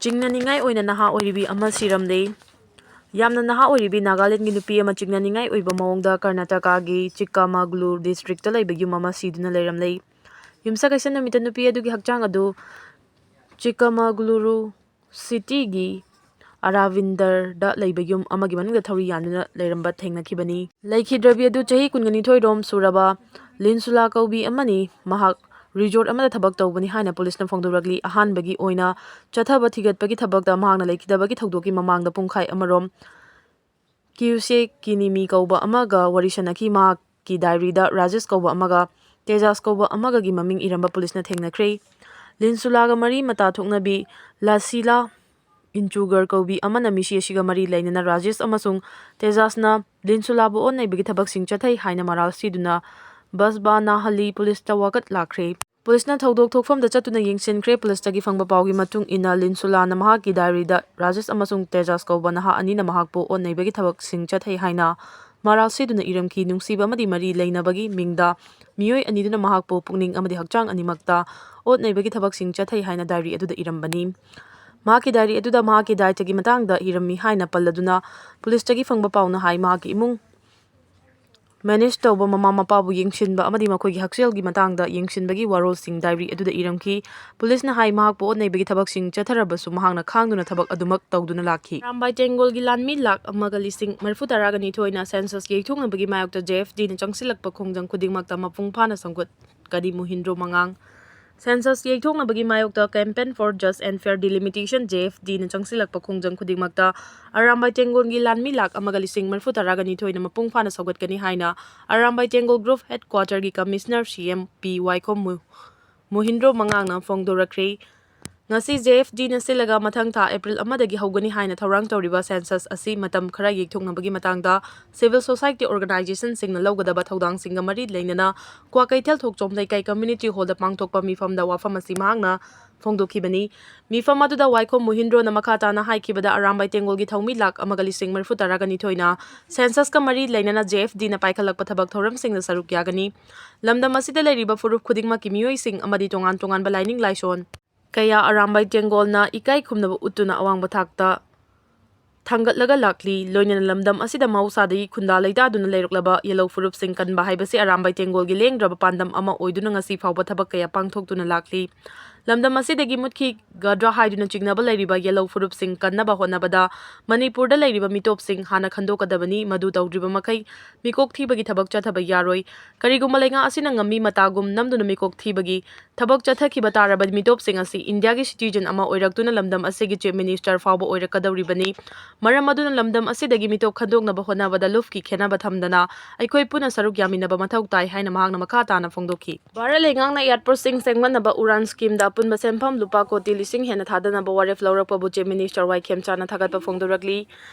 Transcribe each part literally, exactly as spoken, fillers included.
ꯆꯤꯡꯅꯅꯤꯡꯉꯥꯏ ꯑꯣꯏꯅ ꯅꯍꯥ ꯑꯣꯏꯔꯤꯕꯤ ꯑꯃ ꯁꯤꯔꯝꯂꯦ꯫ ꯌꯥꯝꯅ ꯅꯍꯥ ꯑꯣꯏꯔꯤꯕꯤ ꯅꯥꯒꯥꯂꯦꯟꯒꯤ ꯅꯨꯄꯤ ꯑꯃ ꯆꯤꯡꯅꯅꯤꯡꯉꯥꯏ ꯑꯣꯏꯕ ꯃꯑꯣꯡꯗ ꯀꯔꯅꯥꯇꯀꯥꯒꯤ ꯆꯤꯛꯀꯃꯒꯂꯨꯔ ꯗꯤꯁꯇ꯭ꯔꯤꯛꯇ ꯂꯩꯕ ꯌꯨꯝ ꯑꯃ ꯁꯤꯗꯨꯅ ꯂꯩꯔꯝꯂꯦ꯫ ꯌꯨꯝꯁꯀꯩꯁ ꯅꯨꯃꯤꯠꯇ ꯅꯨꯄꯤ ꯑꯗꯨꯒꯤ ꯍꯛꯆꯥꯡ ꯑꯗꯨ ꯆꯤꯛꯀꯃꯒꯂꯨꯔꯨ ꯁꯤꯇꯤꯒꯤ ꯑꯔꯥꯕꯤꯟꯗꯔꯗ ꯂꯩꯕ ꯌꯨꯝ ꯑꯃꯒꯤ ꯃꯅꯨꯡꯗ ꯊꯧꯔꯤ ꯌꯥꯟꯗꯨꯅ ꯂꯩꯔꯝꯕ ꯊꯦꯡꯅꯈꯤꯕꯅꯤ꯫ ꯂꯩꯈꯤꯗ꯭ꯔꯕꯤ ꯑꯗꯨ ꯆꯍꯤ ꯀꯨꯟꯒ ꯅꯤꯊꯣꯏ ꯔꯣꯝ ꯁꯨꯔꯕ ꯂꯤꯟꯁꯨꯂꯥ ꯀꯧꯕꯤ ꯑꯃꯅꯤ꯫ ꯃꯍꯥꯛ ꯔꯤꯖꯣꯔꯠ ꯑꯃꯗ ꯊꯕꯛ ꯇꯧꯕꯅꯤ ꯍꯥꯏꯅ ꯄꯨꯂꯤꯁꯅ ꯐꯣꯡꯗꯣꯔꯛꯂꯤ꯫ ꯑꯍꯥꯟꯕꯒꯤ ꯑꯣꯏꯅ ꯆꯠꯊꯕ ꯊꯤꯒꯠꯄꯒꯤ ꯊꯕꯛꯇ ꯃꯍꯥꯛꯅ ꯂꯩꯈꯤꯗꯕꯒꯤ ꯊꯧꯗꯣꯛꯀꯤ ꯃꯃꯥꯡꯗ ꯄꯨꯡꯈꯥꯏ ꯑꯃꯔꯣꯝ ꯀ꯭ꯌꯨꯁꯦ ꯀꯤꯅꯤꯃꯤ ꯀꯧꯕ ꯑꯃꯒ ꯋꯥꯔꯤ ꯁꯥꯅꯈꯤ꯫ ꯃꯍꯥꯛꯀꯤ ꯗꯥꯏꯔꯤꯗ ꯔꯥꯖꯦꯁ ꯀꯧꯕ ꯑꯃꯒ ꯇꯦꯖꯥꯁ ꯀꯧꯕ ꯑꯃꯒꯒꯤ ꯃꯃꯤꯡ ꯏꯔꯝꯕ ꯄꯨꯂꯤꯁꯅ ꯊꯦꯡꯅꯈ꯭ꯔꯦ꯫ ꯂꯤꯟꯁꯨꯂꯥꯒ ꯃꯔꯤ ꯃꯇꯥ ꯊꯣꯛꯅꯕꯤ ꯂꯥꯁꯤꯂꯥ ꯏꯟꯆꯨꯒꯔ ꯀꯧꯕꯤ ꯑꯃꯅ ꯃꯤꯁꯤ ꯑꯁꯤꯒ ꯃꯔꯤ ꯂꯩꯅꯅ ꯔꯥꯖꯦꯁ ꯑꯃꯁꯨꯡ ꯇꯦꯖꯥꯁꯅ ꯂꯤꯟꯁꯨꯂꯥꯕꯨ ꯑꯣꯠ ꯅꯩꯕꯒꯤ ꯊꯕꯛꯁꯤꯡ ꯆꯠꯊꯩ ꯍꯥꯏꯅ ꯃꯔꯥꯜ ꯁꯤꯗꯨꯅ ꯕꯁꯕꯥꯅꯥꯍꯜꯂꯤ ꯄꯨꯂꯤꯁꯇ ꯋꯥꯀꯠ ꯂꯥꯛꯈ꯭ꯔꯦ꯫ ꯄꯨꯂꯤꯁꯅ ꯊꯧꯗꯣꯛ ꯊꯣꯛꯐꯝꯗ ꯆꯠꯇꯨꯅ ꯌꯦꯡꯁꯤꯟꯈ꯭ꯔꯦ꯫ ꯄꯨꯂꯤꯁꯇꯒꯤ ꯐꯪꯕ ꯄꯥꯎꯒꯤ ꯃꯇꯨꯡ ꯏꯟꯅ, ꯂꯤꯟꯁꯨꯂꯥꯅ ꯃꯍꯥꯛꯀꯤ ꯗꯥꯏꯔꯤꯗ ꯔꯥꯖꯦꯁ ꯑꯃꯁꯨꯡ ꯇꯦꯖꯥꯁ ꯀꯧꯕ ꯅꯍꯥ ꯑꯅꯤꯅ ꯃꯍꯥꯛꯄꯨ ꯑꯣꯠ ꯅꯩꯕꯒꯤ ꯊꯕꯛꯁꯤꯡ ꯆꯠꯊꯩ ꯍꯥꯏꯅ ꯃꯔꯥꯜ ꯁꯤꯗꯨꯅ ꯏꯔꯝꯈꯤ꯫ ꯅꯨꯡꯁꯤꯕ ꯑꯃꯗꯤ ꯃꯔꯤ ꯂꯩꯅꯕꯒꯤ ꯃꯤꯡꯗ ꯃꯤꯑꯣꯏ ꯑꯅꯤꯗꯨꯅ ꯃꯍꯥꯛꯄꯨ ꯄꯨꯛꯅꯤꯡ ꯑꯃꯗꯤ ꯍꯛꯆꯥꯡ ꯑꯅꯤꯃꯛꯇ ꯑꯣꯠ ꯅꯩꯕꯒꯤ ꯊꯕꯛꯁꯤꯡ ꯆꯠꯊꯩ ꯍꯥꯏꯅ ꯗꯥꯏꯔꯤ ꯑꯗꯨꯗ ꯏꯔꯝꯕꯅꯤ꯫ ꯃꯍꯥꯛꯀꯤ ꯗꯥꯏꯔꯤ ꯑꯗꯨꯗ ꯃꯍꯥꯛꯀꯤ ꯗꯥꯏꯇꯒꯤ ꯃꯇꯥꯡꯗ ꯏꯔꯝꯃꯤ ꯍꯥꯏꯅ ꯄꯜꯂꯗꯨꯅ ꯄꯨꯂꯤꯁꯇꯒꯤ ꯐꯪꯕ ꯄꯥꯎꯅ ꯍꯥꯏ, ꯃꯍꯥꯛꯀꯤ ꯏꯃꯨꯡ ꯃꯦꯅꯦꯖ ꯇꯧꯕ, ꯃꯃꯥ ꯃꯄꯥꯕꯨ ꯌꯦꯡꯁꯤꯟꯕ ꯑꯃꯗꯤ ꯃꯈꯣꯏꯒꯤ ꯍꯛꯁꯦꯜꯒꯤ ꯃꯇꯥꯡꯗ ꯌꯦꯡꯁꯤꯟꯕꯒꯤ ꯋꯥꯔꯣꯜꯁꯤꯡ ꯗꯥꯏꯔꯤ ꯑꯗꯨꯗ ꯏꯔꯝꯈꯤ꯫ ꯄꯨꯂꯤꯁꯅ ꯍꯥꯏ, ꯃꯍꯥꯛꯄꯨ ꯑꯣꯠ ꯅꯩꯕꯒꯤ ꯊꯕꯛꯁꯤꯡ ꯆꯠꯊꯔꯕꯁꯨ ꯃꯍꯥꯛꯅ ꯈꯥꯡꯗꯨꯅ ꯊꯕꯛ ꯑꯗꯨꯃꯛ ꯇꯧꯗꯨꯅ ꯂꯥꯛꯈꯤ꯫ ꯑꯔꯥꯝꯕꯥꯏ ꯇꯦꯡꯒꯣꯜꯒꯤ ꯂꯥꯟꯃꯤ ꯂꯥꯈ ꯑꯃꯒ ꯂꯤꯁꯤꯡ ꯃꯔꯤꯐꯨ ꯇꯔꯥꯒ ꯅꯤꯊꯣꯏꯅ ꯁꯦꯟꯁꯁ ꯌꯩꯊꯣꯛꯅꯕꯒꯤ ꯃꯥꯌꯣꯛꯇ ꯖꯦ ꯑꯦꯐ ꯗꯤꯅ ꯆꯪꯁꯤꯜꯂꯛꯄ ꯈꯣꯡꯖꯪ ꯈꯨꯗꯤꯡꯃꯛꯇ ꯃꯄꯨꯡ ꯐꯥꯅ ꯁꯧꯒꯠꯀꯅꯤ꯫ ꯃꯨꯍꯤꯟꯗ꯭ꯔꯣ ꯃꯉꯥꯡ꯫ ꯁꯦꯟꯁꯁ ꯌꯩꯊꯣꯛꯅꯕꯒꯤ ꯃꯥꯌꯣꯛꯇ Campaign for Just and Fair Delimitation, J F ꯗꯤꯅ ꯆꯪꯁꯤꯜꯂꯛꯄ ꯈꯣꯡꯖꯪ ꯈꯨꯗꯤꯡꯃꯛꯇ ꯑꯔꯥꯝꯕꯥꯏ ꯇꯦꯡꯒꯣꯜꯒꯤ ꯂꯥꯟꯃꯤ ꯂꯥꯈ ꯑꯃꯒ ꯂꯤꯁꯤꯡ ꯃꯔꯤꯐꯨ ꯇꯔꯥꯒ ꯅꯤꯊꯣꯏꯅ ꯃꯄꯨꯡ ꯐꯥꯅ ꯁꯧꯒꯠꯀꯅꯤ ꯍꯥꯏꯅ ꯑꯔꯥꯝꯕꯥꯏ ꯇꯦꯡꯒꯣꯜ ꯒ꯭ꯔꯨꯞ ꯍꯦꯗꯀ꯭ꯋꯥꯇꯔꯒꯤ ꯀꯃꯤꯁꯅꯔ ꯁꯤ ꯑꯦꯝ ꯄꯤ ꯋꯥꯏꯈꯣꯝ ꯃꯨ-, ꯃꯣꯍꯤꯟꯗ꯭ꯔꯣ ꯃꯉꯥꯡꯅ ꯐꯣꯡꯗꯣꯔꯛꯈ꯭ꯔꯦ꯫ ꯉꯁꯤ ꯖꯦ ꯑꯦꯐ ꯗꯤꯅ ꯁꯤꯜꯂꯒ ꯃꯊꯪ ꯊꯥ ꯑꯦꯄ꯭ꯔꯤꯜ ꯑꯃꯗꯒꯤ ꯍꯧꯒꯅꯤ ꯍꯥꯏꯅ ꯊꯧꯔꯥꯡ ꯇꯧꯔꯤꯕ ꯁꯦꯟꯁꯁ ꯑꯁꯤ ꯃꯇꯝ ꯈꯔ ꯌꯩꯊꯣꯛꯅꯕꯒꯤ ꯃꯇꯥꯡꯗ ꯁꯤꯚꯤꯜ ꯁꯣꯁꯥꯏꯇꯤ ꯑꯣꯔꯒꯅꯥꯏꯖꯦꯁꯟꯁꯤꯡꯅ ꯂꯧꯒꯗꯕ ꯊꯧꯗꯥꯡꯁꯤꯡꯒ ꯃꯔꯤ ꯂꯩꯅꯅ ꯀ꯭ꯋꯥꯀꯩꯊꯦꯜ ꯊꯣꯛꯆꯣꯝ ꯂꯩꯀꯥꯏ ꯀꯝꯃ꯭ꯌꯨꯅꯤꯇꯤ ꯍꯣꯜꯗ ꯄꯥꯡꯊꯣꯛꯄ ꯃꯤꯐꯝꯗ ꯋꯥꯐꯝ ꯑꯁꯤ ꯃꯍꯥꯛꯅ ꯐꯣꯡꯗꯣꯛꯈꯤꯕꯅꯤ꯫ ꯃꯤꯐꯝ ꯑꯗꯨꯗ ꯋꯥꯏꯈꯣꯝ ꯃꯣꯍꯤꯟꯗ꯭ꯔꯣꯅ ꯃꯈꯥ ꯇꯥꯅ ꯍꯥꯏꯈꯤꯕꯗ, ꯑꯔꯥꯝꯕꯥꯏ ꯇꯦꯡꯒꯣꯜꯒꯤ ꯊꯧꯃꯤ ꯂꯥꯈ ꯑꯃꯒ ꯂꯤꯁꯤꯡ ꯃꯔꯤꯐꯨ ꯇꯔꯥꯒ ꯅꯤꯊꯣꯏꯅ ꯁꯦꯟꯁꯁꯀ ꯃꯔꯤ ꯂꯩꯅꯅ ꯖꯦ ꯑꯦꯐ ꯗꯤꯅ ꯄꯥꯏꯈꯠꯂꯛꯄ ꯊꯕꯛ ꯊꯧꯔꯝꯁꯤꯡꯗ ꯁꯔꯨꯛ ꯌꯥꯒꯅꯤ꯫ ꯂꯝꯗꯝ ꯑꯁꯤꯗ ꯂꯩꯔꯤꯕ ꯐꯨꯔꯨꯞ ꯈꯨꯗꯤꯡꯃꯛꯀꯤ ꯃꯤꯑꯣꯏꯁꯤꯡ ꯑꯃꯗꯤ ꯇꯣꯉꯥꯟ ꯇꯣꯉꯥꯟꯕ ꯂꯥꯏꯅꯤꯡ ꯂꯥꯏꯁꯣꯟ, ꯀꯌꯥ ꯑꯔꯥꯝꯕꯥꯏ ꯇꯦꯡꯒꯣꯜꯅ ꯏꯀꯥꯏ ꯈꯨꯝꯅꯕ ꯎꯠꯇꯨꯅ ꯑꯋꯥꯡꯕ ꯊꯥꯛꯇ ꯊꯥꯡꯒꯠꯂꯒ ꯂꯥꯛꯂꯤ꯫ ꯂꯣꯏꯅꯅ ꯂꯝꯗꯝ ꯑꯁꯤꯗ ꯃꯍꯧꯁꯥꯗꯒꯤ ꯈꯨꯟꯗꯥ ꯂꯩꯇꯥꯗꯨꯅ ꯂꯩꯔꯛꯂꯕ ꯌꯦꯜꯍꯧ ꯐꯨꯔꯨꯞꯁꯤꯡ ꯀꯟꯕ ꯍꯥꯏꯕꯁꯤ ꯑꯔꯥꯝꯕꯥꯏ ꯇꯦꯡꯒꯣꯜꯒꯤ ꯂꯦꯡꯗ꯭ꯔꯕ ꯄꯥꯟꯗꯝ ꯑꯃ ꯑꯣꯏꯗꯨꯅ ꯉꯁꯤ ꯐꯥꯎꯕ ꯊꯕꯛ ꯀꯌꯥ ꯄꯥꯡꯊꯣꯛꯇꯨꯅ ꯂꯥꯛꯂꯤ꯫ ꯂꯝꯗꯝ ꯑꯁꯤꯗꯒꯤ ꯃꯨꯠꯈꯤꯒꯗ꯭ꯔꯥ ꯍꯥꯏꯗꯨꯅ ꯆꯤꯡꯅꯕ ꯂꯩꯔꯤꯕ ꯌꯦꯜꯍꯧ ꯐꯨꯔꯨꯞꯁꯤꯡ ꯀꯟꯅꯕ ꯍꯣꯠꯅꯕꯗ ꯃꯅꯤꯄꯨꯔꯗ ꯂꯩꯔꯤꯕ ꯃꯤꯇꯣꯞꯁꯤꯡ ꯍꯥꯟꯅ ꯈꯟꯗꯣꯛꯀꯗꯕꯅꯤ꯫ ꯃꯗꯨ ꯇꯧꯗ꯭ꯔꯤꯕ ꯃꯈꯩ ꯃꯤꯀꯣꯛ ꯊꯤꯕꯒꯤ ꯊꯕꯛ ꯆꯠꯊꯕ ꯌꯥꯔꯣꯏ꯫ ꯀꯔꯤꯒꯨꯝꯕ ꯂꯩꯉꯥꯛ ꯑꯁꯤꯅ ꯉꯝꯃꯤ ꯃꯇꯥꯒꯨꯝ ꯅꯝꯗꯨꯅ ꯃꯤꯀꯣꯛ ꯊꯤꯕꯒꯤ ꯊꯕꯛ ꯆꯠꯊꯈꯤꯕ ꯇꯥꯔꯕꯗꯤ ꯃꯤꯇꯣꯞꯁꯤꯡ ꯑꯁꯤ ꯏꯟꯗꯤꯌꯥꯒꯤ citizen ꯑꯃ ꯑꯣꯏꯔꯛꯇꯨꯅ ꯂꯝꯗꯝ ꯑꯁꯤꯒꯤ chief minister ꯐꯥꯎꯕ ꯑꯣꯏꯔꯛꯀꯗꯧꯔꯤꯕꯅꯤ꯫ ꯃꯔꯝ ꯑꯗꯨꯅ ꯂꯝꯗꯝ ꯑꯁꯤꯗꯒꯤ ꯃꯤꯇꯣꯞ ꯈꯟꯗꯣꯛꯅꯕ ꯍꯣꯠꯅꯕꯗ ꯂꯨꯞꯀꯤ ꯈꯦꯟꯅꯕ ꯊꯝꯗꯅ ꯑꯩꯈꯣꯏ ꯄꯨꯟꯅ ꯁꯔꯨꯛ ꯌꯥꯃꯤꯟꯅꯕ ꯃꯊꯧ ꯇꯥꯏ ꯍꯥꯏꯅ ꯃꯍꯥꯛꯅ ꯃꯈꯥ ꯇꯥꯅ ꯐꯣꯡꯗꯣꯛꯈꯤ꯫ ꯚꯥꯔꯠ ꯂꯩꯉꯥꯛꯅ airportꯁꯤꯡ ꯁꯦꯝꯒꯠꯅꯕ ꯎꯔꯥꯟ schemeꯗ ꯑꯄꯨꯟꯕ ꯁꯦꯟꯐꯝ ꯂꯨꯄꯥ ꯀꯣꯇꯤ ꯂꯤꯁꯤꯡ ꯍꯦꯟꯅ ꯊꯥꯗꯅꯕ ꯋꯥꯔꯦꯞ ꯂꯧꯔꯛꯄꯕꯨ chief minister ꯋꯥꯏ ꯈꯦꯝꯆꯥꯅ ꯊꯥꯒꯠꯄ ꯐꯣꯡꯗꯣꯔꯛꯂꯤ꯫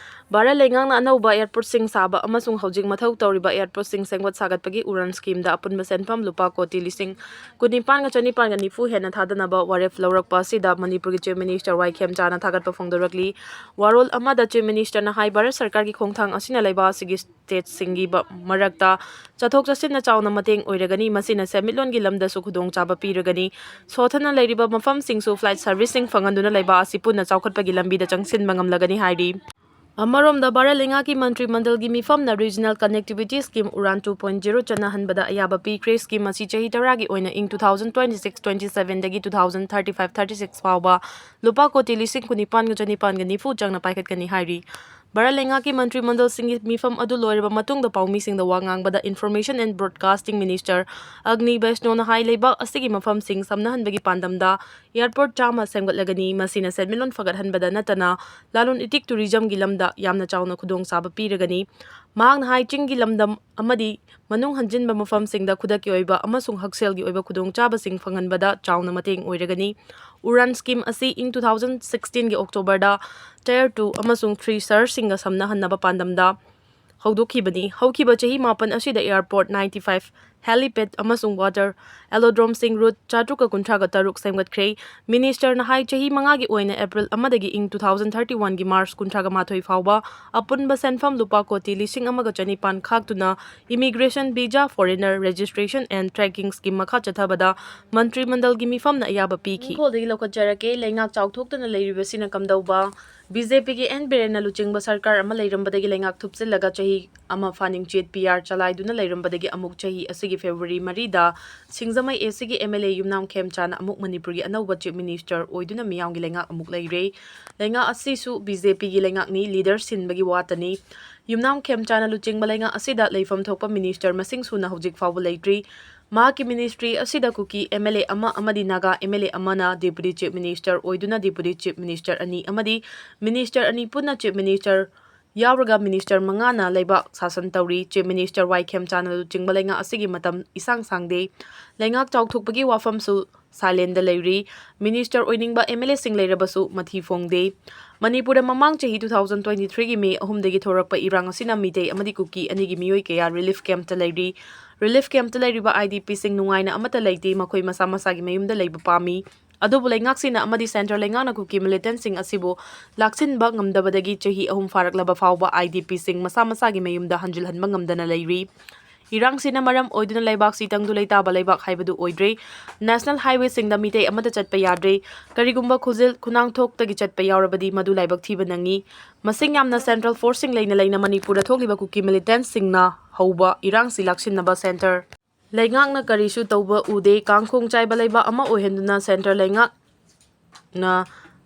ꯚꯥꯔꯠ ꯂꯩꯉꯥꯛꯅ ꯑꯅꯧꯕ airportꯁꯤꯡ ꯁꯥꯕ ꯑꯃꯁꯨꯡ ꯍꯧꯖꯤꯛ ꯃꯊꯧ ꯇꯧꯔꯤꯕ airportꯁꯤꯡ ꯁꯦꯝꯒꯠ ꯁꯥꯒꯠꯄꯒꯤ ꯎꯔꯥꯟ schemeꯗ ꯑꯄꯨꯟꯕ ꯁꯦꯟꯐꯝ ꯂꯨꯄꯥ ꯀꯣꯇꯤ ꯂꯤꯁꯤꯡ ꯀꯨꯟꯅꯤꯄꯥꯟꯒ ꯆꯅꯤꯄꯥꯟꯒ ꯅꯤꯐꯨ ꯍꯦꯟꯅ ꯊꯥꯗꯅꯕ ꯋꯥꯔꯦꯞ ꯂꯧꯔꯛꯄ ꯑꯁꯤꯗ ꯃꯅꯤꯄꯨꯔꯒꯤ chief minister ꯋꯥꯏ ꯈꯦꯝꯆꯥꯅ ꯊꯥꯒꯠꯄ ꯐꯣꯡꯗꯣꯔꯛꯂꯤ꯫ ꯋꯥꯔꯣꯜ ꯑꯃꯗ chief ministerꯅ ꯍꯥꯏ, ꯚꯥꯔꯠ ꯁꯔꯀꯥꯔꯒꯤ ꯈꯣꯡꯊꯥꯡ ꯑꯁꯤꯅ ꯂꯩꯕꯥꯛ ꯑꯁꯤꯒꯤ stateꯁꯤꯡꯒꯤ ꯕ-, ꯃꯔꯛꯇ ꯆꯠꯊꯣꯛ ꯆꯠꯁꯤꯟꯗ ꯆꯥꯎꯅ ꯃꯇꯦꯡ ꯑꯣꯏꯔꯒꯅꯤ꯫ ꯃꯁꯤꯅ ꯁꯦꯟꯃꯤꯠꯂꯣꯟꯒꯤ ꯂꯝꯗꯁꯨ ꯈꯨꯗꯣꯡꯆꯥꯕ ꯄꯤꯔꯒꯅꯤ꯫ ꯁꯣꯊꯅ ꯂꯩꯔꯤꯕ ꯃꯐꯝꯁꯤꯡꯁꯨ flight serviceꯁꯤꯡ ꯐꯪꯍꯟꯗꯨꯅ ꯂꯩꯕꯥꯛ ꯑꯁꯤ ꯄꯨꯟꯅ ꯆꯥꯎꯈꯠꯄꯒꯤ ꯂꯝꯕꯤꯗ ꯆꯪꯁꯤꯟꯕ ꯉꯝꯂꯒꯅꯤ ꯍꯥꯏꯔꯤ꯫ ꯑꯃꯔꯣꯝꯗ ꯚꯥꯔꯠ ꯂꯩꯉꯥꯛꯀꯤ ꯃꯟꯇ꯭ꯔꯤ ꯃꯟꯗꯜꯒꯤ ꯃꯤꯐꯝꯅ regional connectivity scheme Udan two point zero ꯆꯠꯅꯍꯟꯕꯗ ꯑꯌꯥꯕ ꯄꯤꯈ꯭ꯔꯦ꯫ Scheme ꯑꯁꯤ ꯆꯍꯤ ꯇꯔꯥꯒꯤ ꯑꯣꯏꯅ ꯏꯪ two thousand twenty six twenty sevenꯗꯒꯤ two thousand thirty five thirty six ꯐꯥꯎꯕ ꯂꯨꯄꯥ ꯀꯣꯇꯤ ꯂꯤꯁꯤꯡ ꯀꯨꯟꯅꯤꯄꯥꯟꯒ ꯆꯅꯤꯄꯥꯟꯒ ꯅꯤꯐꯨ ꯆꯪꯅ ꯄꯥꯏꯈꯠꯀꯅꯤ ꯍꯥꯏꯔꯤ꯫ ꯚꯥꯔꯠ ꯂꯩꯉꯥꯛꯀꯤ ꯃꯟꯇ꯭ꯔꯤ ꯃꯟꯗꯜꯁꯤꯡꯒꯤ ꯃꯤꯐꯝ ꯑꯗꯨ ꯂꯣꯏꯔꯕ ꯃꯇꯨꯡꯗ ꯄꯥꯎꯃꯤꯁꯤꯡꯗ ꯋꯥ ꯉꯥꯡꯕꯗ Information and Broadcasting Minister ꯑꯒꯅꯤ ꯕꯩꯁꯅꯣꯅ ꯍꯥꯏ, ꯂꯩꯕꯥꯛ ꯑꯁꯤꯒꯤ ꯃꯐꯝꯁꯤꯡ ꯁꯝꯅꯍꯟꯕꯒꯤ ꯄꯥꯟꯗꯝꯗ airport ꯆꯥꯝꯃ ꯁꯦꯝꯒꯠꯂꯒꯅꯤ꯫ ꯃꯁꯤꯅ ꯁꯦꯟꯃꯤꯠꯂꯣꯟ ꯐꯒꯠꯍꯟꯕꯗ ꯅꯠꯇꯅ ꯂꯂꯣꯟ ꯏꯇꯤꯛ tourismꯒꯤ ꯂꯝꯗ ꯌꯥꯝꯅ ꯆꯥꯎꯅ ꯈꯨꯗꯣꯡꯆꯥꯕ ꯄꯤꯔꯒꯅꯤ꯫ ꯃꯍꯥꯛꯅ ꯍꯥꯏ, ꯆꯤꯡꯒꯤ ꯂꯝꯗꯝ ꯑꯃꯗꯤ ꯃꯅꯨꯡ ꯍꯟꯖꯤꯟꯕ ꯃꯐꯝꯁꯤꯡꯗ ꯈꯨꯗꯛꯀꯤ ꯑꯣꯏꯕ ꯑꯃꯁꯨꯡ ꯍꯛꯁꯦꯜꯒꯤ ꯑꯣꯏꯕ ꯈꯨꯗꯣꯡꯆꯥꯕꯁꯤꯡ ꯐꯪꯍꯟꯕꯗ ꯆꯥꯎꯅ ꯃꯇꯦꯡ ꯑꯣꯏꯔꯒꯅꯤ꯫ ꯎꯔꯥꯟ scheme ꯑꯁꯤ ꯏꯪ two thousand sixteenꯒꯤ Octoberꯗ tier two ꯑꯃꯁꯨꯡ three ꯁꯍꯔꯁꯤꯡꯒ ꯁꯝꯅꯍꯟꯅꯕ ꯄꯥꯟꯗꯝꯗ ꯍꯧꯗꯣꯛꯈꯤꯕꯅꯤ꯫ ꯍꯧꯈꯤꯕ ꯆꯍꯤ ꯃꯥꯄꯟ ꯑꯁꯤꯗ airport ninety five helipad ꯑꯃꯁꯨꯡ water aerodrome ꯁꯤꯡ route ꯆꯥꯇ꯭ꯔꯨꯛꯀ ꯀꯨꯟꯊ꯭ꯔꯥꯒ ꯇꯔꯨꯛ ꯁꯦꯝꯒꯠꯈ꯭ꯔꯦ꯫ Minister ꯅ ꯍꯥꯏ, ꯆꯍꯤ ꯃꯉꯥꯒꯤ ꯑꯣꯏꯅ April ꯑꯃꯗꯒꯤ ꯏꯪ two thousand thirty one ꯒꯤ March ꯀꯨꯟꯊ꯭ꯔꯥꯒ ꯃꯥꯊꯣꯏ ꯐꯥꯎꯕ ꯑꯄꯨꯟꯕ ꯁꯦꯟꯐꯝ ꯂꯨꯄꯥ ꯀꯣꯇꯤ ꯂꯤꯁꯤꯡ ꯑꯃꯒ ꯆꯅꯤꯄꯥꯟ ꯈꯥꯛꯇꯨꯅ immigration, visa, foreigner registration and tracking scheme ꯃꯈꯥ ꯆꯠꯊꯕꯗ ꯃꯟꯇ꯭ꯔꯤ ꯃꯟꯗꯜꯒꯤ ꯃꯤꯐꯝꯅ ꯑꯌꯥꯕ ꯄꯤꯈꯤ꯫ ꯈꯣꯜꯗꯒꯤ ꯂꯧꯈꯠꯆꯔꯛꯀꯦ꯫ ꯂꯩꯉꯥꯛ ꯆꯥꯎꯊꯣꯛꯇꯨꯅ ꯂꯩꯔꯤꯕꯁꯤꯅ ꯀꯝꯗꯧꯕ? ꯕꯤ ꯖꯦ ꯄꯤꯒꯤ ꯑꯦꯟ ꯕꯤꯔꯦꯟꯅ ꯂꯨꯆꯤꯡꯕ ꯁꯔꯀꯥꯔ ꯑꯃ ꯂꯩꯔꯝꯕꯗꯒꯤ ꯂꯩꯉꯥꯛ ꯊꯨꯞꯆꯤꯜꯂꯒ ꯆꯍꯤ ꯑꯃ ꯐꯥꯅꯤꯡꯆꯦꯠ ꯄꯤ ꯑꯥꯔ ꯆꯂꯥꯏꯗꯨꯅ ꯂꯩꯔꯝꯕꯗꯒꯤ ꯑꯃꯨꯛ ꯆꯍꯤ ꯑꯁꯤꯒꯤ February ꯃꯔꯤꯗ ꯁꯤꯡꯖꯃꯩ ꯑꯦ ꯁꯤꯒꯤ ꯑꯦꯝ ꯑꯦꯜ ꯑꯦ ꯌꯨꯝꯅꯥꯝ ꯈꯦꯝꯆꯥꯟꯅ ꯑꯃꯨꯛ ꯃꯅꯤꯄꯨꯔꯒꯤ ꯑꯅꯧꯕ Chief Minister ꯑꯣꯏꯗꯨꯅ ꯃꯤꯌꯥꯝꯒꯤ ꯂꯩꯉꯥꯛ ꯑꯃꯨꯛ ꯂꯩꯔꯦ꯫ ꯂꯩꯉꯥꯛ ꯑꯁꯤꯁꯨ ꯕꯤ ꯖꯦ ꯄꯤꯒꯤ ꯂꯩꯉꯥꯛꯅꯤ, leader ꯁꯤꯟꯕꯒꯤ ꯋꯥꯇꯅꯤ꯫ ꯌꯨꯝꯅꯥꯝ ꯈꯦꯝꯆꯥꯟꯅ ꯂꯨꯆꯤꯡꯕ ꯂꯩꯉꯥꯛ ꯑꯁꯤꯗ ꯂꯩꯐꯝ ꯊꯣꯛꯄ minister ꯃꯁꯤꯡ ꯁꯨꯅ ꯍꯧꯖꯤꯛ ꯐꯥꯎꯕ ꯂꯩꯇ꯭ꯔꯤ꯫ ꯃꯍꯥꯛꯀꯤ ministry ꯑꯁꯤꯗ ꯀꯨꯀꯤ ꯑꯦꯝ ꯑꯦꯜ ꯑꯦ ꯑꯃ ꯑꯃꯗꯤ ꯅꯥꯒꯥ ꯑꯦꯝ ꯑꯦꯜ ꯑꯦ ꯑꯃꯅ Deputy Chief Minister ꯑꯣꯏꯗꯨꯅ Deputy Chief Minister ꯑꯅꯤ ꯑꯃꯗꯤ minister ꯑꯅꯤ ꯄꯨꯟꯅ Chief Minister ꯌꯥꯎꯔꯒ minister ꯃꯉꯥꯅ ꯂꯩꯕꯥꯛ ꯁꯥꯁꯟ ꯇꯧꯔꯤ꯫ Chief Minister ꯋꯥꯏ ꯈꯦꯝꯆꯥꯟꯅ ꯂꯨꯆꯤꯡꯕ ꯂꯩꯉꯥꯛ ꯑꯁꯤꯒꯤ ꯃꯇꯝ ꯏꯁꯥꯡ ꯁꯥꯡꯗꯦ꯫ ꯂꯩꯉꯥꯛ ꯆꯥꯎꯊꯣꯛꯄꯒꯤ ꯋꯥꯐꯝꯁꯨ silent ꯗ ꯂꯩꯔꯤ꯫ Minister ꯑꯣꯏꯅꯤꯡꯕ ꯑꯦꯝ ꯑꯦꯜ ꯑꯦꯁꯤꯡ ꯂꯩꯔꯕꯁꯨ ꯃꯊꯤ ꯐꯣꯡꯗꯦ꯫ ꯃꯅꯤꯄꯨꯔꯗ ꯃꯃꯥꯡ ꯆꯍꯤ two thousand twenty three ꯒꯤ May ꯑꯍꯨꯝꯗꯒꯤ ꯊꯣꯔꯛꯄ ꯏꯔꯥꯡ ꯑꯁꯤꯅ ꯃꯤꯇꯩ ꯑꯃꯗꯤ ꯀꯨꯀꯤ ꯑꯅꯤꯒꯤ ꯃꯤꯑꯣꯏ ꯀꯌꯥ relief camp ꯇ ꯂꯩꯔꯤ꯫ Relief camp ꯇ ꯂꯩꯔꯤꯕ ꯑꯥꯏ ꯗꯤ ꯄꯤ ꯁꯤꯡ ꯅꯨꯡꯉꯥꯏꯅ ꯑꯃꯠꯇ ꯂꯩꯇꯦ꯫ ꯃꯈꯣꯏ ꯃꯁꯥ ꯃꯁꯥꯒꯤ ꯃꯌꯨꯝꯗ ꯂꯩꯕ ꯄꯥꯝꯃꯤ꯫ ꯑꯗꯨꯕꯨ ꯂꯩꯉꯥꯛꯁꯤꯅ ꯑꯃꯗꯤ centre ꯂꯩꯉꯥꯛꯅ ꯀꯨꯀꯤ militant ꯁꯤꯡ ꯑꯁꯤꯕꯨ ꯂꯥꯛꯁꯤꯟꯕ ꯉꯝꯗꯕꯗꯒꯤ ꯆꯍꯤ ꯑꯍꯨꯝ ꯐꯥꯔꯛꯂꯕ ꯐꯥꯎꯕ ꯑꯥꯏ ꯗꯤ ꯄꯤ ꯁꯤꯡ ꯃꯁꯥ ꯃꯁꯥꯒꯤ ꯃꯌꯨꯝꯗ ꯍꯟꯖꯤꯜꯍꯟꯕ ꯉꯝꯗꯅ ꯂꯩꯔꯤ꯫ ꯏꯔꯥꯡꯁꯤꯅ ꯃꯔꯝ ꯑꯣꯏꯗꯨꯅ ꯂꯩꯕꯥꯛꯁꯤ ꯇꯪꯗꯨ ꯂꯩꯇꯥꯕ ꯂꯩꯕꯥꯛ ꯍꯥꯏꯕꯗꯨ ꯑꯣꯏꯗ꯭ꯔꯦ꯫ National highway ꯁꯤꯡꯗ ꯃꯤꯇꯩ ꯑꯃꯠꯇ ꯆꯠꯄ ꯌꯥꯗ꯭ꯔꯦ꯫ ꯀꯔꯤꯒꯨꯝꯕ ꯈꯨꯖꯤꯜ ꯈꯨꯅꯥꯡꯊꯣꯛꯇꯒꯤ ꯆꯠꯄ ꯌꯥꯎꯔꯕꯗꯤ ꯃꯗꯨ ꯂꯥꯏꯕꯛ ꯊꯤꯕ ꯅꯪꯉꯤ꯫ ꯃꯁꯤꯡ ꯌꯥꯝꯅ central force ꯁꯤꯡ ꯂꯩꯅ ꯂꯩꯅ ꯃꯅꯤꯄꯨꯔꯗ ꯊꯣꯛꯂꯤꯕ ꯀꯨꯀꯤ militant ꯁꯤꯡꯅ ꯍꯧꯕ ꯏꯔꯥꯡꯁꯤ ꯂꯥꯛꯁꯤꯟꯅꯕ centre ꯂꯩꯉꯥꯛꯅ ꯀꯔꯤꯁꯨ ꯇꯧꯕ ꯎꯗꯦ꯫ ꯀꯥꯡꯈꯣꯡ ꯆꯥꯏꯕ ꯂꯩꯕꯥꯛ ꯑꯃ ꯑꯣꯏꯍꯟꯗꯨꯅ centre ꯂꯩꯉꯥꯛꯅ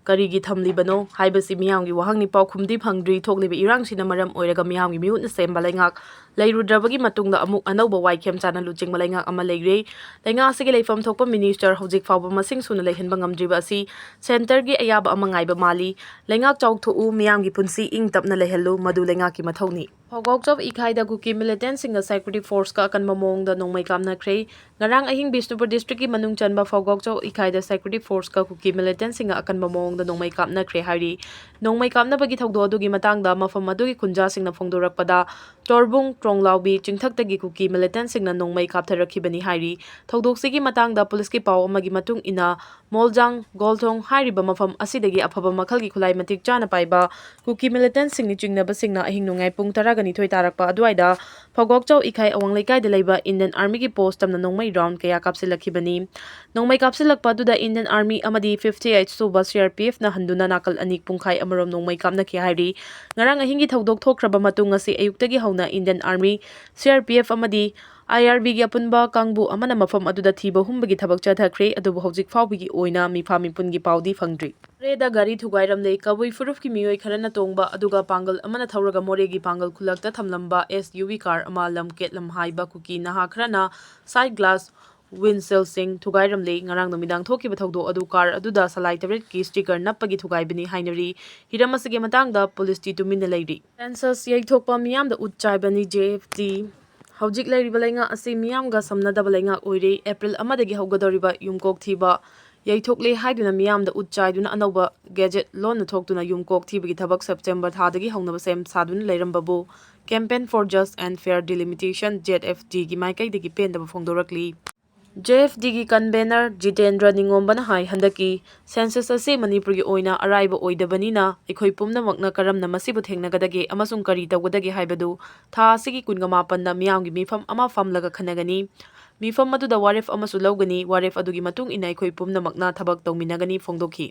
ꯀꯔꯤꯒꯤ ꯊꯝꯂꯤꯕꯅꯣ ꯍꯥꯏꯕꯁꯤ ꯃꯤꯌꯥꯝꯒꯤ ꯋꯥꯍꯪꯅꯤ꯫ ꯄꯥꯎꯈꯨꯝꯗꯤ ꯐꯪꯗ꯭ꯔꯤ꯫ ꯊꯣꯛꯂꯤꯕ ꯏꯔꯥꯡꯁꯤꯅ ꯃꯔꯝ ꯑꯣꯏꯔꯒ ꯃꯤꯌꯥꯝꯒꯤ ꯃꯤꯍꯨꯠꯅ ꯁꯦꯝꯕ ꯂꯩꯉꯥꯛ ꯂꯩꯔꯨꯗ꯭ꯔꯕꯒꯤ ꯃꯇꯨꯡꯗ ꯑꯃꯨꯛ ꯑꯅꯧꯕ ꯋꯥꯏ ꯈꯦꯝꯆꯥꯟꯅ ꯂꯨꯆꯤꯡꯕ ꯂꯩꯉꯥꯛ ꯑꯃ ꯂꯩꯔꯦ꯫ ꯂꯩꯉꯥꯛ ꯑꯁꯤꯒꯤ ꯂꯩꯐꯝ ꯊꯣꯛꯄ minister ꯍꯧꯖꯤꯛ ꯐꯥꯎꯕ ꯃꯁꯤꯡ ꯁꯨꯅ ꯂꯩꯍꯟꯕ ꯉꯝꯗ꯭ꯔꯤꯕ ꯑꯁꯤ centre ꯒꯤ ꯑꯌꯥꯕ ꯑꯃ ꯉꯥꯏꯕ ꯃꯥꯜꯂꯤ꯫ ꯂꯩꯉꯥꯛ ꯆꯥꯎꯊꯣꯛꯎ, ꯃꯤꯌꯥꯝꯒꯤ ꯄꯨꯟꯁꯤ ꯏꯪ ꯇꯞꯅ ꯂꯩꯍꯜꯂꯨ, ꯃꯗꯨ ꯂꯩꯉꯥꯛꯀꯤ ꯃꯊꯧꯅꯤ꯫ ꯐꯥꯎꯒꯥꯎꯆꯧ ꯏꯀꯥꯏꯗ ꯀꯨꯀꯤ militant ꯁꯤꯡꯒ security force ꯀ ꯑꯀꯟꯕ ꯃꯑꯣꯡꯗ ꯅꯣꯡꯃꯩ ꯀꯥꯞꯅꯈ꯭ꯔꯦ꯫ ꯉꯔꯥꯡ ꯑꯍꯤꯡ ꯕꯤꯁꯅꯨꯄꯨꯔ district ꯀꯤ ꯃꯅꯨꯡ ꯆꯟꯕ ꯐꯥꯎꯒꯥꯎꯆꯧ ꯏꯀꯥꯏꯗ security force ꯀ ꯀꯨꯀꯤ militant ꯁꯤꯡꯒ ꯑꯀꯟꯕ ꯃꯑꯣꯡꯗ ꯅꯣꯡꯃꯩ ꯀꯥꯞꯅꯈ꯭ꯔꯦ ꯍꯥꯏꯔꯤ꯫ ꯅꯣꯡꯃꯩ ꯀꯥꯞꯅꯕꯒꯤ ꯊꯧꯗꯣꯛ ꯑꯗꯨꯒꯤ ꯃꯇꯥꯡꯗ ꯃꯐꯝ ꯑꯗꯨꯒꯤ ꯈꯨꯟꯖꯥꯁꯤꯡꯅ ꯐꯣꯡꯗꯣꯔꯛꯄꯗ, ꯇꯣꯔꯕꯨꯡ ꯇ꯭ꯔꯣꯡꯂꯥꯎꯕꯤ ꯆꯤꯡꯊꯛꯇꯒꯤ ꯀꯨꯀꯤ ꯃꯤꯂꯤꯇꯦꯟꯠꯁꯤꯡꯅ ꯅꯣꯡꯃꯩ ꯀꯥꯞꯊꯔꯛꯈꯤꯕꯅꯤ ꯍꯥꯏꯔꯤ꯫ ꯊꯧꯗꯣꯛꯁꯤꯒꯤ ꯃꯇꯥꯡꯗ ꯄꯨꯂꯤꯁꯀꯤ ꯄꯥꯎ ꯑꯃꯒꯤ ꯃꯇꯨꯡ ꯏꯟꯅ, ꯃꯣꯜꯖꯥꯡ ꯒꯣꯜꯊꯣꯡ ꯍꯥꯏꯔꯤꯕ ꯃꯐꯝ ꯑꯁꯤꯗꯒꯤ ꯑꯐꯕ ꯃꯈꯜꯒꯤ ꯈꯨꯠꯂꯥꯏ ꯃꯇꯤꯛ ꯆꯥꯅ ꯄꯥꯏꯕ ꯀꯨꯀꯤ ꯃꯤꯂꯤꯇꯦꯟꯠꯁꯤꯡꯅꯤ ꯆꯤꯡꯅꯕꯁꯤꯡꯅ ꯑꯍꯤꯡ ꯅꯣꯡꯌꯥꯏ ꯄꯨꯡ ꯇꯔꯥꯒ ꯅꯤꯊꯣꯏ ꯇꯥꯔꯛꯄ ꯑꯗꯨꯋꯥꯏꯗ ꯐꯧꯒꯣꯛꯆꯧ ꯏꯈꯥꯏ ꯑꯋꯥꯡ ꯂꯩꯀꯥꯏꯗ ꯂꯩꯕ ꯏꯟꯗꯤꯌꯟ ꯑꯥꯔꯃꯤꯒꯤ ꯄꯣꯁꯠ ꯇꯝꯅ ꯅꯣꯡꯃꯩ ꯔꯥꯎꯟꯗ ꯀꯌꯥ ꯀꯥꯞꯁꯤꯜꯂꯛꯈꯤꯕꯅꯤ꯫ ꯅꯣꯡꯃꯩ ꯀꯥꯞꯁꯤꯜꯂꯛꯄ ꯑꯗꯨꯗ ꯏꯟꯗꯤꯌꯟ ꯑꯥꯔꯃꯤ ꯑꯃꯗꯤ fifty eight ꯁꯨꯕ C R P F ꯅ ꯍꯟꯗꯨꯅ ꯅꯥꯀꯜ ꯑꯅꯤ ꯄꯨꯡꯈꯥꯏ ꯑꯃꯔꯣꯝ ꯅꯣꯡꯃꯩ ꯀꯥꯞꯅꯈꯤ ꯍꯥꯏꯔꯤ꯫ ꯉꯔꯥꯡ ꯑꯍꯤꯡꯒꯤ ꯊꯧꯗꯣꯛ ꯊꯣꯛꯈ꯭ꯔꯕ ꯃꯇꯨꯡ ꯉꯁꯤ ꯑꯌꯨꯛꯇꯒꯤ ꯍꯧꯅ Indian army, C R P F ꯑꯃꯗꯤ I R B ꯒꯤ ꯑꯄꯨꯟꯕ ꯀꯥꯡꯕꯨ ꯑꯃꯅ ꯃꯐꯝ ꯑꯗꯨꯗ ꯊꯤꯕ ꯍꯨꯝꯕꯒꯤ ꯊꯕꯛ ꯆꯠꯊꯈ꯭ꯔꯦ, ꯑꯗꯨꯕꯨ ꯍꯧꯖꯤꯛ ꯐꯥꯎꯕꯒꯤ ꯑꯣꯏꯅ ꯃꯤꯐꯥ ꯃꯤꯄꯨꯟꯒꯤ ꯄꯥꯎꯗꯤ ꯐꯪꯗ꯭ꯔꯤ꯫ ꯃꯣꯔꯦꯗ ꯒꯥꯔꯤ ꯊꯨꯒꯥꯏꯔꯝꯂꯦ꯫ ꯀꯕꯨꯏ ꯐꯨꯔꯨꯞꯀꯤ ꯃꯤꯑꯣꯏ ꯈꯔꯅ ꯇꯣꯡꯕ, ꯑꯗꯨꯒ ꯄꯥꯡꯒꯜ ꯑꯃꯅ ꯊꯧꯔꯒ ꯃꯣꯔꯦꯒꯤ ꯄꯥꯡꯒꯜ ꯈꯨꯜꯂꯛꯇ ꯊꯝꯂꯝꯕ S U V car ꯑꯃ ꯂꯝꯀꯦꯠ ꯂꯝꯍꯥꯏꯕ ꯀꯨꯀꯤ ꯅꯍꯥ ꯈꯔꯅ side glass windshield ꯁꯤꯡ ꯊꯨꯒꯥꯏꯔꯝꯂꯦ꯫ ꯉꯔꯥꯡ ꯅꯨꯃꯤꯗꯥꯡ ꯊꯣꯛꯈꯤꯕ ꯊꯧꯗꯣꯛ ꯑꯗꯨ car ꯑꯗꯨꯗ ꯁꯂꯥꯏ ꯇꯔꯦꯠꯀꯤ sticker ꯅꯞꯄꯒꯤ ꯊꯨꯒꯥꯏꯕꯅꯤ ꯍꯥꯏꯅꯔꯤ꯫ ꯍꯤꯔꯝ ꯑꯁꯤꯒꯤ ꯃꯇꯥꯡꯗ ꯄꯨꯂꯤꯁꯇꯤ ꯇꯨꯃꯤꯟꯅ ꯂꯩꯔꯤ꯫ Census ꯌꯩꯊꯣꯛꯄ ꯃꯤꯌꯥꯝꯗ ꯎꯠ ꯆꯥꯏꯕꯅꯤ J F D꯫ ꯍꯧꯖꯤꯛ ꯂꯩꯔꯤꯕ ꯂꯩꯉꯥꯛ ꯑꯁꯤ ꯃꯤꯌꯥꯝꯒ ꯁꯝꯅꯗꯕ ꯂꯩꯉꯥꯛ ꯑꯣꯏꯔꯦ꯫ April ꯑꯃꯗꯒꯤ ꯍꯧꯒꯗꯧꯔꯤꯕ ꯌꯨꯝꯀꯣꯛ ꯊꯤꯕ ꯌꯩꯊꯣꯛꯂꯦ ꯍꯥꯏꯗꯨꯅ ꯃꯤꯌꯥꯝꯗ ꯎꯠ ꯆꯥꯏꯗꯨꯅ ꯑꯅꯧꯕ gazette ꯂꯣꯟꯅ ꯊꯣꯛꯇꯨꯅ ꯌꯨꯝꯀꯣꯛ ꯊꯤꯕꯒꯤ ꯊꯕꯛ September ꯊꯥꯗꯒꯤ ꯍꯧꯅꯕ ꯁꯦꯝ ꯁꯥꯗꯨꯅ ꯂꯩꯔꯝꯕꯕꯨ Campaign for Just and Fair Delimitation, Z F D ꯒꯤ ꯃꯥꯏꯀꯩꯗꯒꯤ ꯄꯦꯟꯗꯕ ꯐꯣꯡꯗꯣꯔꯛꯂꯤ꯫ J F D ꯒꯤ convener ꯖꯤꯇꯦꯟꯗ꯭ꯔ ꯅꯤꯉꯣꯝꯕꯅ ꯍꯥꯏ, ꯍꯟꯗꯛꯀꯤ census ꯑꯁꯤ ꯃꯅꯤꯄꯨꯔꯒꯤ ꯑꯣꯏꯅ ꯑꯔꯥꯏꯕ ꯑꯣꯏꯗꯕꯅꯤꯅ ꯑꯩꯈꯣꯏ ꯄꯨꯝꯅꯃꯛꯅ ꯀꯔꯝꯅ ꯃꯁꯤꯕꯨ ꯊꯦꯡꯅꯒꯗꯒꯦ ꯑꯃꯁꯨꯡ ꯀꯔꯤ ꯇꯧꯒꯗꯒꯦ ꯍꯥꯏꯕꯗꯨ ꯊꯥ ꯑꯁꯤꯒꯤ ꯀꯨꯟꯒ ꯃꯥꯄꯟꯗ ꯃꯤꯌꯥꯝꯒꯤ ꯃꯤꯐꯝ ꯑꯃ ꯐꯝꯂꯒ ꯈꯟꯅꯒꯅꯤ꯫ ꯃꯤꯐꯝ ꯑꯗꯨꯗ ꯋꯥꯔꯦꯞ ꯑꯃꯁꯨ ꯂꯧꯒꯅꯤ꯫ ꯋꯥꯔꯦꯞ ꯑꯗꯨꯒꯤ ꯃꯇꯨꯡ ꯏꯟꯅ ꯑꯩꯈꯣꯏ ꯄꯨꯝꯅꯃꯛꯅ ꯊꯕꯛ ꯇꯧꯃꯤꯟꯅꯒꯅꯤ ꯐꯣꯡꯗꯣꯛꯈꯤ꯫